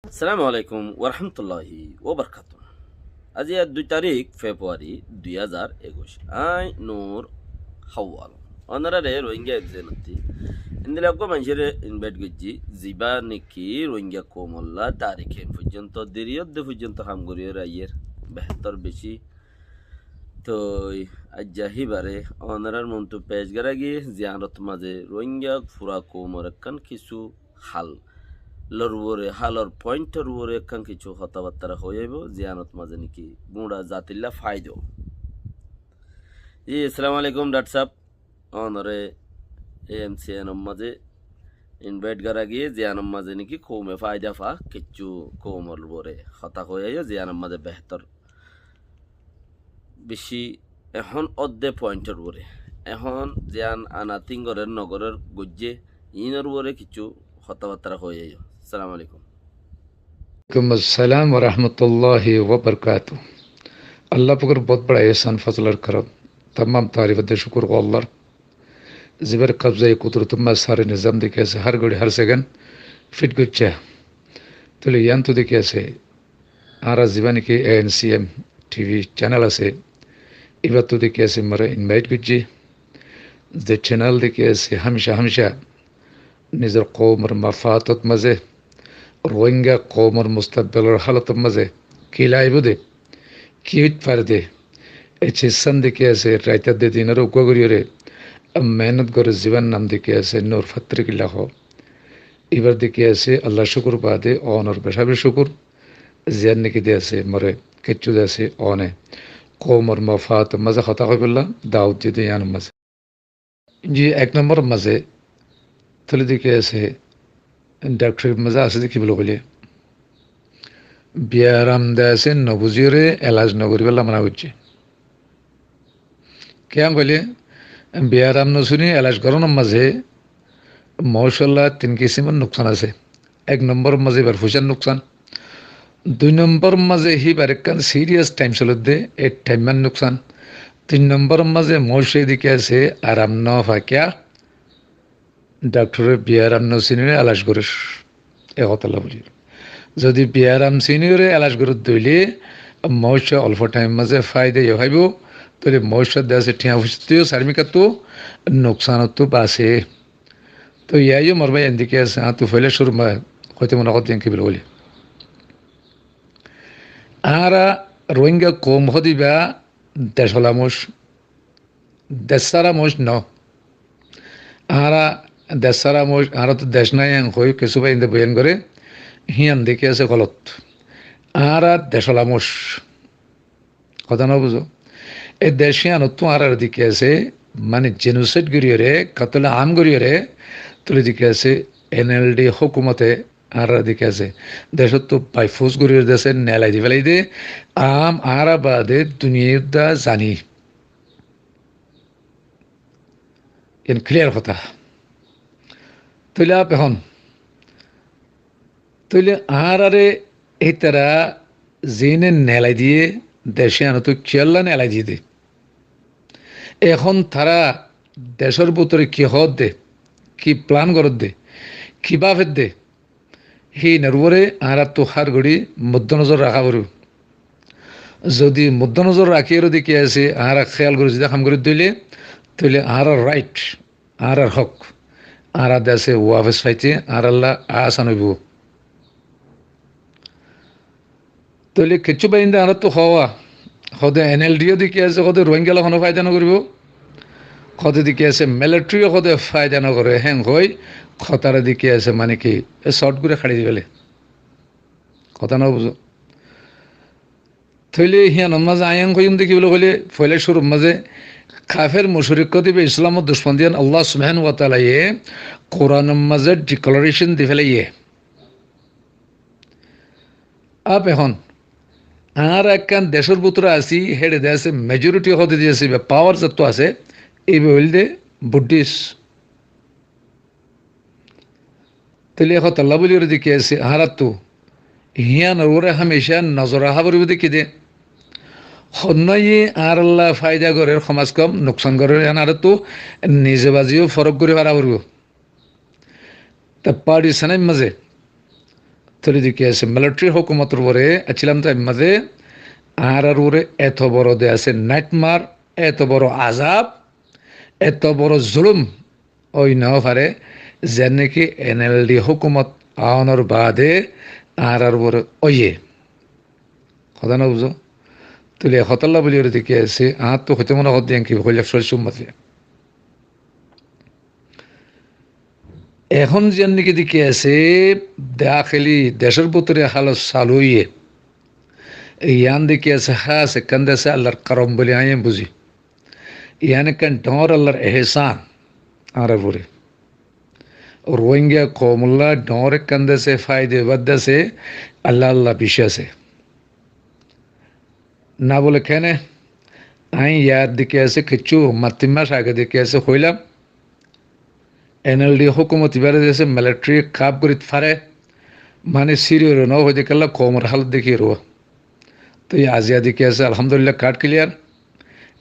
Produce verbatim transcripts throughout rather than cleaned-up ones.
Assalamu alaikum warahmatulláhi wabarakátuhu. Aijja dui tarík Februari dui házar ekuic. Añí Nur Hawal. Ónoraré Rohingya Exchange ottú endilla eggúa maincóre invite goijjí, zibá niki Rohingya koumolla tarík hín foijjonto, deri ódde foijjonto ham gorí aiyér, behétor beci. Toi aijja híbare ónorar muntu pec gorá giyé, ziyánot mazé Rohingya fura koumor ekkán kessú hál lor uore, hálor pointor uore ekkán kessú hotábattára hoói aibó, ziyánot mazé niki gúñça zatilla faidá. Ji, assalamu alaikum, Daktor sáb. Ónoré A M C N or mazé invite gorá giyé, ziyánor mazé niki koume faidá fa, kessú koumor uore hotá hoói aiyó, ziyánor mazé behétor beci ehón ódde pointor uore. Ehón ziyán ana tin gorér no gorér goijjé, iínor uore kessú hotábattára hoói aiyó. Assalamu alaikum. Alaikum assalam wa rahmatullahi wa barakatuh. Allah pakor bout bada ehsán fozolor korom. Tamam tarif de cukur Allar. Zibar kabzaye kudrot mazé sáre nizam de ki asé, hár gori hár sekend fit goijjé. Tóile yián tu de ki asé, añára zibá niki A N C M T V channel asé, ibáttu de ki asé more invite goijjé. Ze channel de ki asé hámica hámica nizor koumor mafahatot mazé, Rohingya koumor mustakbalor hálotor mazé ki laibo de, ki óit fare de, e cizzán de ki asé, raitar de dinor uggúa gorí ore mehénot gore, zibár nam de ki asé Nur Fatrikilla hoó. Ibar de ki asé Allar cukur bade ónor beca beci cukur, ziyán niki de asé more kessú de asé óne koumor mafahator mazé hotá hoibolla dawot diyé de yiánor mazé. Ji, ek nombor mazé tóile de ki asé, daktor mazé asé de ki buli hoilé, biyaram de asé no buziyóre elaj no goríbolla mana goijjé. Kiyá hoilé, biyaram no suni elaj gorónor mazé moucolla tin kisimor nuksan asé. Ek nombor mazé ibar fuisar nuksan. Dui nombor mazé híbar ekkán serious time solodde, e time or nuksan. Tin nombor mazé moucot de ki asé aram no fa, kiyá? Daktore biyaram no sinile elaj gorer. E hotálla buli. Zodi biyaram sinile elaj gorer de óile moucot olfo time mazé faida yó faibo, tóile moucot de asé thiañ fuisattu, sarmikattu, nuksanottu base. Toi yá yó mor bái, endilla asé, añáttu foila cúrur mazé hoito mone hoódde ki buli hoilé, añára Rohingya koum hoóde ibá decola mouc, dec sára mouc no. Añára dec sára mouc, añárattu dec nai en hoi kessú bái inde boyan gore, híyan de ki asé golot. Añára decola mouc. Hotá no buzó? E dec híyanottu añárare de ki asé, mane genocide goríyore, katole am goríyore, tóile de ki asé, N L D hókumote añárare de ki asé, decottu by force goríyore de asé nelai di félai de, am añára bade duniyai uddá zani. Iyan clear hotá. Tóile añára ehón, tóile añárare ítara zine nelai diyé, dec híyanottu kiyólla nelai diyé de? Ehón tará decor bútore ki hoódde, ki plan gorédde, ki báfedde, híinor uore añárattu hár gori moddenozor raká foribó. Zodi moddenozor rakíyore de ki asé, añára kéyal gori zodi ham gorí de óile, tóile añárar right, añárar hók, añára de asé wafes faite añáralla asan óibo. Tóile kessú bái inde añáttu hoó, hoóde N L D yó de ki asé, hoóde Rohingyalla hono faida no goríbo, hoóde de ki asé military yó hoóde faida no goré, héen hoi hotá re de ki asé, mane ki, e short gorí haçi di félaiye. Hotá no buzó? Tóile híyanor mazé aññí hoiyum de ki buli hoilé, foila cúrur mazé kafer mucrik hoóde ibá Islamor ducmon de yián Allah subhanahu wa taala ye Kuranor mazé declaration di félaiye. Ab ehón añára ekkán decor bútore así, héçe de asé majority hoóde de asé, ibá power zottu asé, ibá óilde Buddhist. Tóile e hotálla buli ore de ki asé, añárattu híyanor uore hámica nozor raká foribó de ki de, honnoye añáralla faida gorér, hom az hom nuksan gorér, añárattu nize bazi yó forók gorí fara foribó. Te partition or mazé Tóile de ki asé, military hókumotor uore accílam de añárar uore eto boro de asé nightmare, eto boro azab, eto boro zulum ói no fare, zen niki N L D hókumot aonor baade añárar uore óiye. Hotá no buzó? Tóile hotálla buli ore de ki asé, añáttu hoité mone hoó de ki hoilak sóccu mazé. Ehón ziyán niki de ki asé, dakili decór bútore halot salu óiye. Yián de ki asé, hás ekkán de asé Allar karom buli añí buzí. Yián ekkán dhoóñr Allar ehsán añárar uore. Rohingya koumolla dhoóñr ekkán de asé faida óibar de asé, Allah Allah bicí asé. Na bole kene? Añí yar de ki asé kessú, mar tin mac age de ki asé hoilam, N L D hókumot ibáre de asé military kaf gorit fare, mane siriyore no hoide kella koumor halot dekí ruwa. Toi aziya de ki asé, alhamdulillah, card clear.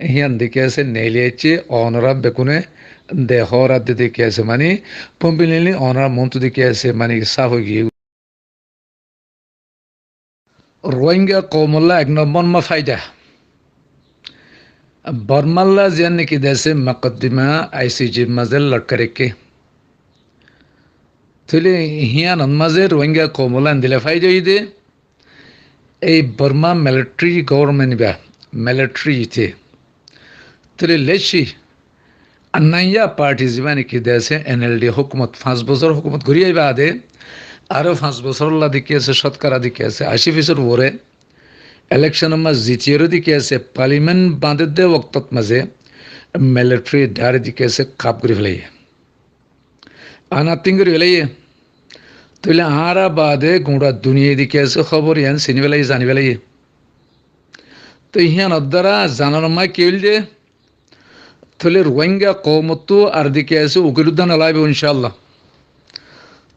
Híyan de ki asé neeli aiccé, onora begune de horat de de ki asé mane, completely onora muntu de ki asé mane saf ói giyé. Rohingya koumolla ek nombor ma faida. Bormalla ziyán niki de asé mokoddima I C J mazé lotkai raikké. Tóile híyanot mazé Rohingya koumolla endilla faida óiye de, ei Borma military government ba military ite. Tóile lecci, annaiya party zibá niki de asé N L D hókumot, fañs bosór hókumot gorí aibá de, aró fañs bosórolla de ki asé, cótkara de ki asé, ací fisód uore election ot mazé zitiyóre de ki asé, parliament bañdedde októt mazé military dhári de ki asé, kaf gorí félaiye. Anothin gorí félaiye. Tóile añára baade gura duniyai de ki asé hóbor yián sini félaiye, zani félaiye. Toi híyanor dara zananor ma ki óilde? Tóile Rohingya koumottu ar de ki asé ukil udda no laibo, inshallah.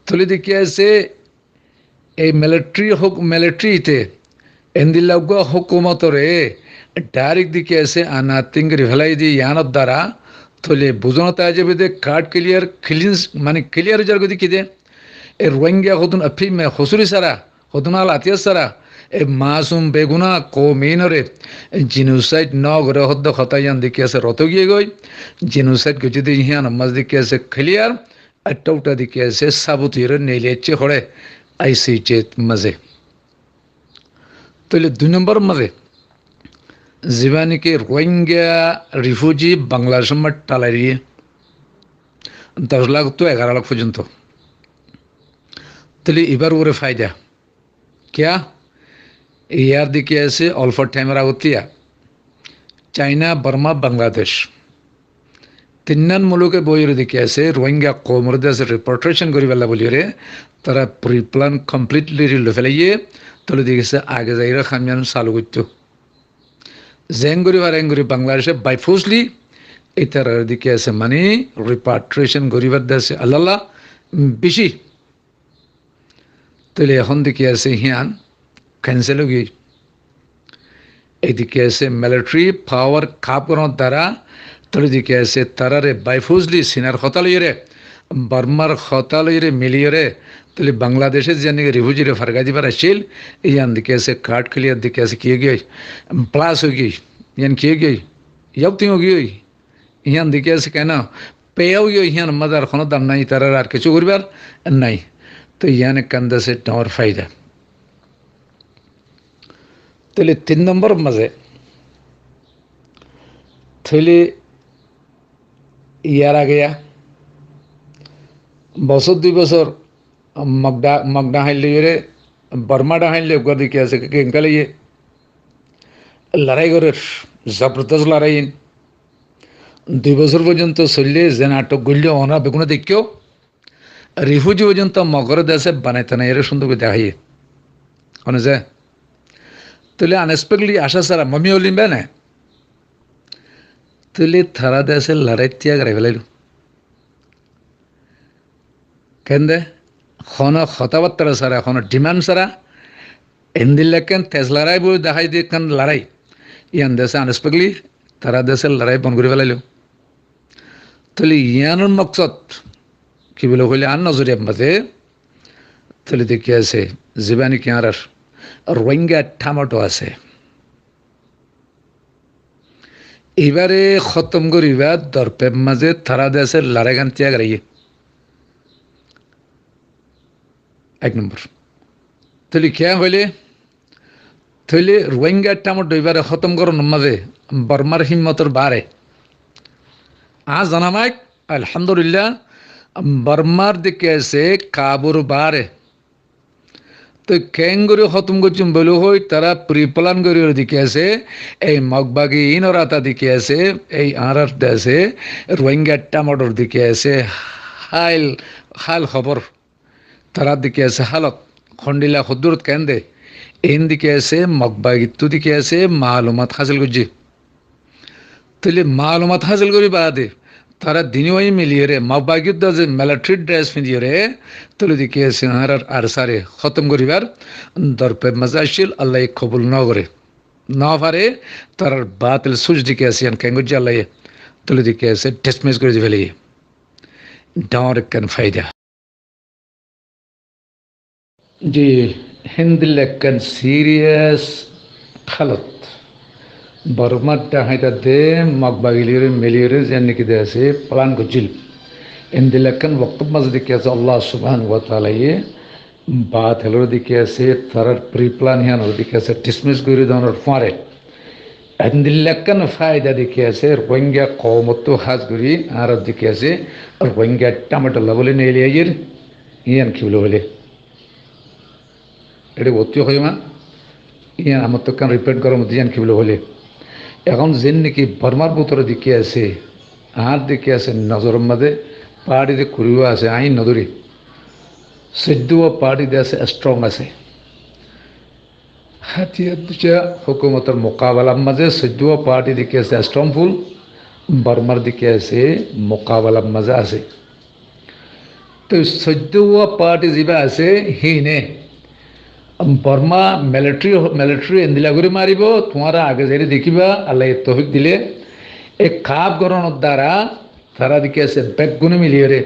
Tóile de ki asé, ei military hok-, military ite endilla uggwá hókumotore direct de ki asé anothin gorí félai de yiánor dara, tóile buzonot aái zaibo de card clear, clean, mane clear ói zargoi de ki de, ei Rohingya hodún affi me hosuri sára, hodún al atiyar sára, ei masum beguna koum inore genocide no gore hoó de hotá yián de ki asé rot ói giyé goi, genocide goijjé de híyanor mazé de ki asé clear, Atta uta de ki asé, sabut ore neeli aiccé hoçé, I C J mazé. Tóile dui nombor mazé, zibá niki Rohingya refugee Bangladecór mazé thalai riyé, doc lak ottu egaró lak foijjonto. Tóile ibár uore faida. Kiyá? Yar de ki asé, olfo thaimor agottú China, Borma, Bangladec tinnán muluke boiyóre de ki asé, Rohingya koumore de asé repatriation goríballa buliyóre, tará pre-plan completely loi félaiye, tóile de ki asé, age zaiyóre ham yián salu goittó. Zeén gorí fare, eén gorí Bangladece by forcely, itarare de ki asé, mane repatriation goríbar de asé, Allah Allah, bicí. Tóile ehón de ki asé híyan cancel ói giyói. Ei de ki asé military power kaf gorónor dara, tóile de ki asé tarare by forcely Sinar hotá loiyóre, Bormar hotá loiyóre miliyóre, tóile Bangladece ziyán niki refugee re fargai dibar accíl, yián de ki asé card clear de ki asé ki ói giyói, plus ói giyói, yián ki ói giyói, yauting ói giyói. Yián de ki asé kene? Peyá ói giyói, yián mazé ar honó dam nái, tarare ar kessú goríbar nái. Toi yián ekkán de asé dhoóñr faida. Tóile tin nombor mazé, tóile yar age ya, bosór dui bosór Mog dha-, Mog dhaháin loiyóre, Borma dhaháin loi uggwá de ki asé, kengka loiyé lorai gorér, zobordos lorai. Dui bosór foijjonto soille, ze nathok goillé, onora beggúne deikkó. Refugee foijjonto Mogore de asé banai tanaiyóre cúndor gorí deháiye. Hone ze? Tóile unexpectedly acá sára, momi óilim bene. Tóile tará de asé lorai tiyag gorí felailo. Kende? Honó hotábattára sára, honó demand sára, endilla ekkán tez lorai buli dahái de ekkán lorai. Yián de asé unexpectedly tará de asé lorai bon gorí felailo. Tóile yiánor moksod ki buli hoilé, añár nozoriyar mazé, Tóile dekí asé, zibá niki añárar Rohingya thámathó asé, ibáre hótom goríbar dorpor mazé tará de asé larái gán tiyá goráiye. Ek nombor. Tóile kiyá hoilé, tóile Rohingya thámathó ibáre hótom gorónor mazé Bormar himmotor baáre. Añár zana mok, alhamdulillah, Bormar dekí asé kabur baáre. Toi keéngorí hótom goijjum buli hoi, tará pre-plan gorí dekí asé, ei Mog bagi inor ata dekí asé, ei añárar dece Rohingya thámathór dekí asé, hál, hál hóbor. Tará dekí asé hálot, hondila hoddúrot keén de, iín dekí asé Mog bagittú dekí asé malumat hásil goijjé. Tóile malumat hásil gorí baade, tará diníwaye miliyóre, Mog bagiyór dece military dress fiñdiyóre, tóile dekí asé añárar ARSA re hótom goríbar dorpor mazé accíl, Allaye kobul nogoré, nofaré, tarár batil suc dekí asé, yían keén goijjé Allaye, tóile dekí asé dismiss gorí di félaiye. Dhoóñr ekkán faida. Ji, héndilla ekkán serious hálot. Bormar dhahaita de Mog bagi loi miliyóre ziyán niki de asé plan goijjíl. Héndilla ekkán woktót mazé dekí asé Allah subhanahu wa taalaye batiloré dekí asé tarár pre-plan híyanore dekí asé dismiss gorí donor fuare. Héndilla ekkán faida dekí asé Rohingya koumottú, hás gorí añárar dekí asé Rohingya thámathólla buli neeli aiyér, yían ki buli hoilé. Eçé uottú hoiyum, yían amottú ekkán repeat gorómot, yían ki buli hoilé. Ehón zeén niki Bormar bútore dekí asé, añár dekí asé nozoror mazé party de kuriwá asé, añí nodóri. Soiddúwa party de asé strong asé. Hátiyar dóijja hókumotor mukabelar mazé soiddúwa party dekí asé strongful, Bormar dekí asé mukabelar mazé asé. Toi soiddúwa party zibá asé, híine Borma military, military endilla gorí maribó, tuáñra age zaiyóre dekíba, Allaye toufik dile, e kaf gorónor dara tará dekí asé beggúne miliyóre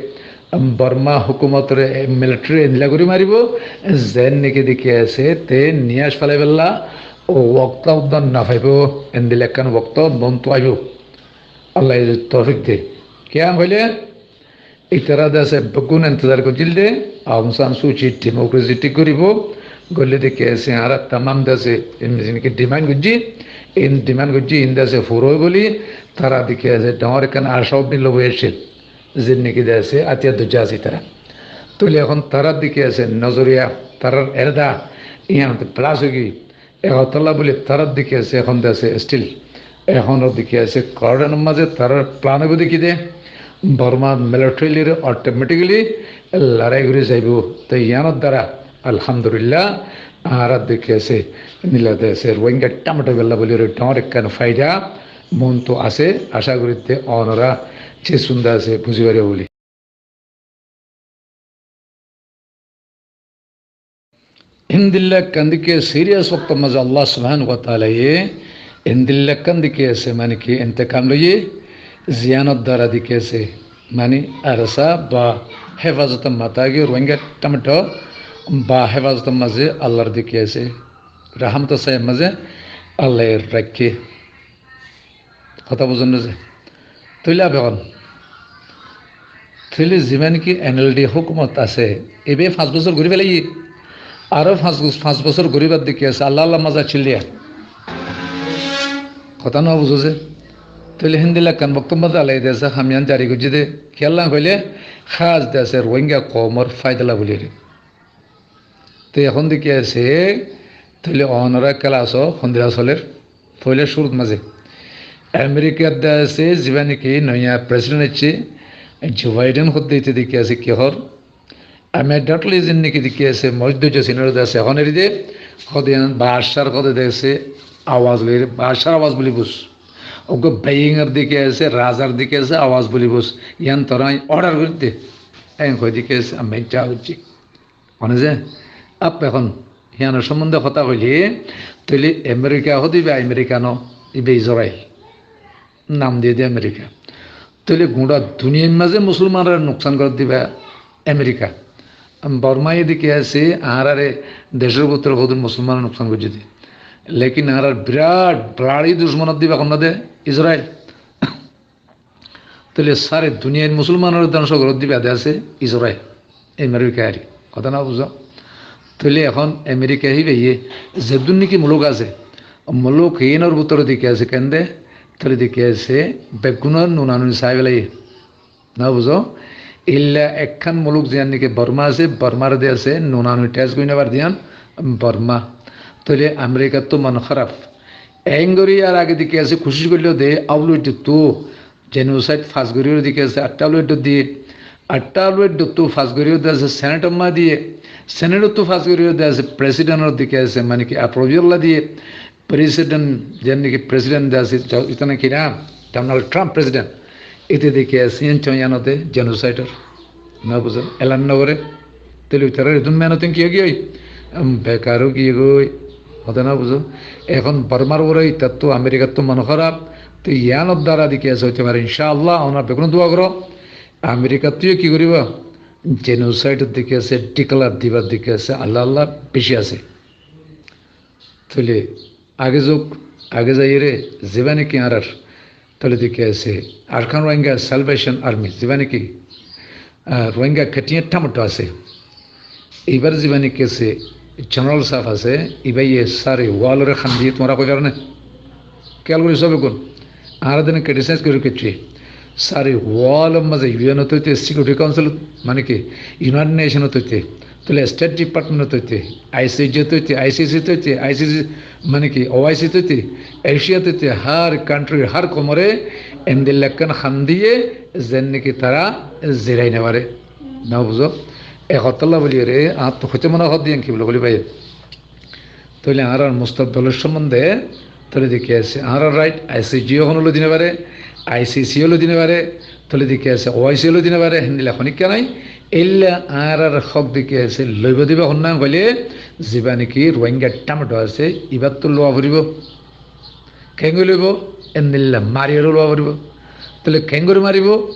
Borma hókumotore, military endilla gorí maribó, zeén niki dekí asé te niyác félai fella, o wokto uddán nofaibó, endilla ekkán wokto bontu aibó. Allaye toufik de. Kiyá hoilé, itará de asé beggún entezar goijjíl de, Aung San Suu Kyi democracy thík goríbo, goillé dekí asé añára tamam de asé, em, zinki demand goijjí, in demand goijjí, in de asé fura óibo buli, tará dekí asé dhoóñr ekkán aca loi boi accíl. Zeén niki de asé átiyar dóijja asé itará. Tóile ehón tarár dekí asé nozoriya, tarár erada, yían plus óigiyoi. Ehótolla buli tarár dekí asé ehón de asé still. Ehónor dekí asé Kordofánor mazé tarár plan óibo dekí de. Borma military loi automatically larái gorí zaibó. Toi yíanor dara, alhamdulillah, añárar dekí asé, nila de asé, Rohingya thámathó bella buli dhoóñr ekkán faida montu asé, aca gorí de onora césunda asé, buzí faribá buli. Héndilla ekkán dekí asé serious woktor mazé Allah subhanahu wa taalaye héndilla ekkán dekí asé mani ki intekam loiyé, ziyánor dara dekí asé mani ARSA ba hefazotor mazé táki Rohingya thámathó ba hefazotor mazé Allar dekí asé rahmotor sáyar mazé Allaye raikké. Hotá buzón né ze? Tóile abe ehón. Tóile zibá niki NLD hókumot asé, ibá fañs bosór gorí felaiyé. Aró fañs, fañs bosór goríbar dekí asé, Allah Allah mazé accíl de. Hotá no buzó ze? Tóile héndilla ekkán woktor mazé Allaye de asé ham yían jari goijjé de. Kiyólla hoilé, hás de asé Rohingya koumor faidalla buliyóre. Te ehón dekí asé, tóile onora kelas ó hondilla solér, foila cúrut mazé. Amerikar de asé, zibá niki noya president aiccé, Joe Biden hoó de ite dekí asé ki hoór. Immediately zin niki dekí asé, Mohiddin Dojjasi inore de asé, ehón eri de, hoó de yían Bashar hoó de de asé, awaz loire, Bashar awaz buli buz. Uggwá being or dekí asé, razar dekí asé, awaz buli buz. Yían toré order gorí de. Eén hoi dekí asé, ami ja goijjí. Mane ze, ap ehón, híyanor sombonde hotá hoilé, tóile Amerika hoó de ibá Amerika no, ibá Israel. Nam diyé de Amerika. Tóile gura duniyair mazé musolmanore nuksan gorí de ibá Amerika. Bormaye deki asé, añárare decór bútore hodún musolmanor nuksan goijjé de. Lekin añárar birat bladi ducmon de íba honnúa de, Israel. Tóile sáre duniyair musolmanore dóngco gorí diba de asé Israel, Amerika eri. Hotá no buzó? Tóile ehón Amerika híbaye zedún niki muluk asé, muluk hínor bútore deki asé kende, tóile deki asé beggúnor nunanuni sai félaiye. No buzó? Illa ekkán muluk ziyán niki Borma asé, Bormar de asé nunanuni thes gorí no fare de yían Borma. Tóile Amerikattú mon hóraf. Engori ar age deki asé kucíc goilló de, aulóidottú jenosaid fas goríyore deki asé, aththá aulóidot diye, aththá aulóidottú fas goríyore de asé senetor ma diye, senetottú fas goríyore de asé presidentor deki asé mani ki aproval diye, president, zen niki president de asé, ita niki nam, Donald Trump president, ite deki asé, yían cói yíanote jenosaidor. No buzó? Elan no goré. Tóile itarar edún mehenot ki ói giyói? Em, bekar ói giyói. Hotá no buzó? Ehón Bormar uore itattú Amerikattú mon hóraf, te yíanor dara deki asé óite fare, incállah, onora beggúne dua goró. Amerikattú ki goríbo? Jenosaidor deki asé, declare dibar deki asé, Allah Allah beci asé. Tóile age zouk, age zaiyóre, zibá niki añárar, tóile deki asé, Arakan Rohingya Salvation Army, zibá niki, ah, Rohingya ketiye thamoto asé. Ibar zibá niki asé, General sáf asé, ibaye sáre walore hán diye, tuáñra hoi faro né? Kéyal gorí sóbe gún. Añára dene criticize gorí kessí. Sáre walor mazé U N ot óite, Security Council, mani ki, United Nation ot óite, tóile State Department ot óite, I C J ot óite, I C C ot óite, I C C, mani ki, O I C ot óite, Asia ot óite, hár country, hár koumore endilla ekkán hán diye, zen niki tara zirai no fare. No buzó? E hotálla bóliyore, añáttu hoité mone hoó de yían ki bóli bái. Tóile añárar mustakbalor sombonde, tóile deki asé, añárar right, I C J ó hone loi di no fare, I C C ó loi di no fare, tóile deki asé, O I C ó loi di no fare, héndilla honikka nai. Illa añárar hók deki asé, loibo diba honnúa hoilé, zibá niki Rohingya thamoto asé, ibattu lowa foribo. Kengori loibo, endilla mariyore lowa foribo. Tóile kengori maribo,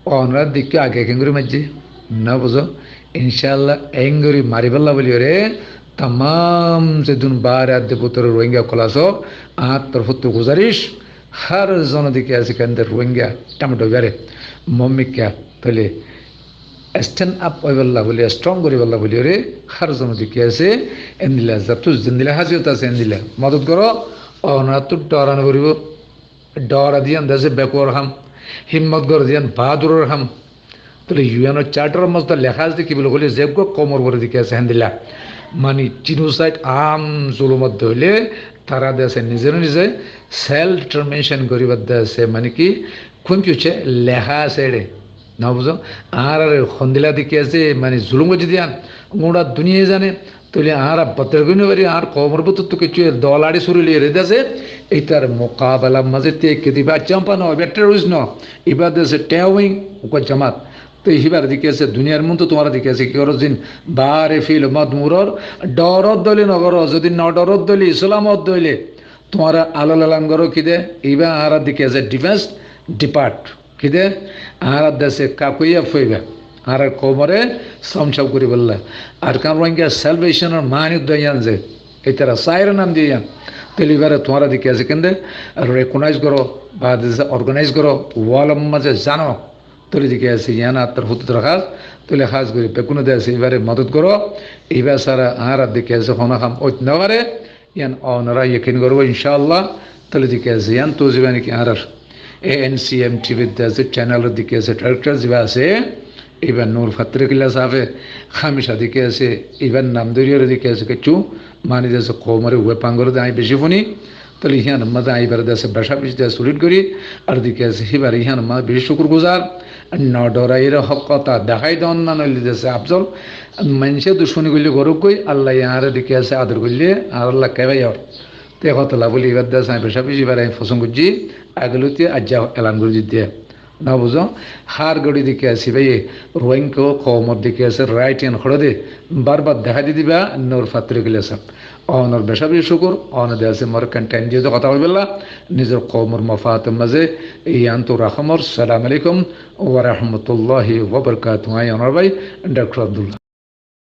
onora deki age kengori maijje, no buzó? Incállah, engori maribálla bóliyore, tamam zedún baáre adde bútore Rohingya ókkol asó, añár torfóttu guzaric, hár zone deki asé kende Rohingya thamoto ibare, mommikka, tóile stand up óibálla bóli, strong goríbálla bóliyore, hár zone deki asé, endilla zattu zendilla háziyot asé, endilla modot goró, onorattu dhora no foribo. Dhora de yían de asé bekkuwor ham, himmot goró de yían baháduror ham. Tóile U N or charter or mazé to leká asé de ki bóli hoilé, zeggúa koumor uore deki asé héndilla, mani genocide, aam zulumot de hoilé, tara de asé nize nize self determination goríbar de asé, mani ki, kúm ki óiye, leká asé ére. No buzó? Añárare hondilla deki asé, mani zulum goijjé de yían, gura duniyai zane. Tóile añára bodda gorí no fari, añár koumor bútottu kessú dol añçi suri loi ere de asé, itar mukabelar mazé tiaikké diba, accá, ampa no, iba terrorist no, iba de asé Théin Win, uggúa jamat. Te híbare deki asé, duniyar muúntu tuáñra deki asé, ki goró zin, baáre fil mot muror, dhoror dóli no goró, zodi no dhoror dóli, Islamor dóli, tuáñra alol elan goró ki de, iba añára deki asé defense depart. Ki de, añárar dece kakuiya foiba, añárar koumore samsaf goríbolla. Arakan Rohingya Salvation or mani udda yián ze, itara siren nam diye yián. Tóile ibare tuáñra deki asé kende recognize goró, ba dece organize goró, world or maze zano. Tóile deki asé yián attar hudud rakhas, tóile hás gorí beggúne dece ibare modot goró, iba sára añárar deki asé hono ham óit no fare. Yián onora yakin goró, incállah. Tóile deki asé, yián to ziba niki añárar A N C M T V de asé, channel deki asé, director ziba asé, iba Nur Fatrikilla sáfe hámica deki asé, ibar nam dóri ore deki asé, kessú mani dece koumore uwe pangor de añí beci funi. Tóile yián maze añí ibare dece beca beci dece salute gorí, ar deki asé, híbare yián maze beci cukur guzar. No dhoraire hók hotá dehái de, onnanno óile dece afzol. Maincé ducmoni goille goruk goi, Allah ye añáre deki asé ador goille, añáre Allah kebaiyor. Te hotá la buli ibar dece añí beca beci ibare añí fosón goijjí, age lóti aijja elan gorí didde. No buzó, hár gori deki asé bái, Rohingya koumor deki asé right yián hoçé de, bar bar dehái di diba, Nur Fatrikilla sáf. Onor beca beci cukur, one de asé more ekkán time diye de hotá hoibolla, nizor koumor mofaat or maze, yián to rakhó mor, Assalamu Alaikum wa Rahmatullahi wa Barakatuhu. Añí onor bái, Doctor Abdullah.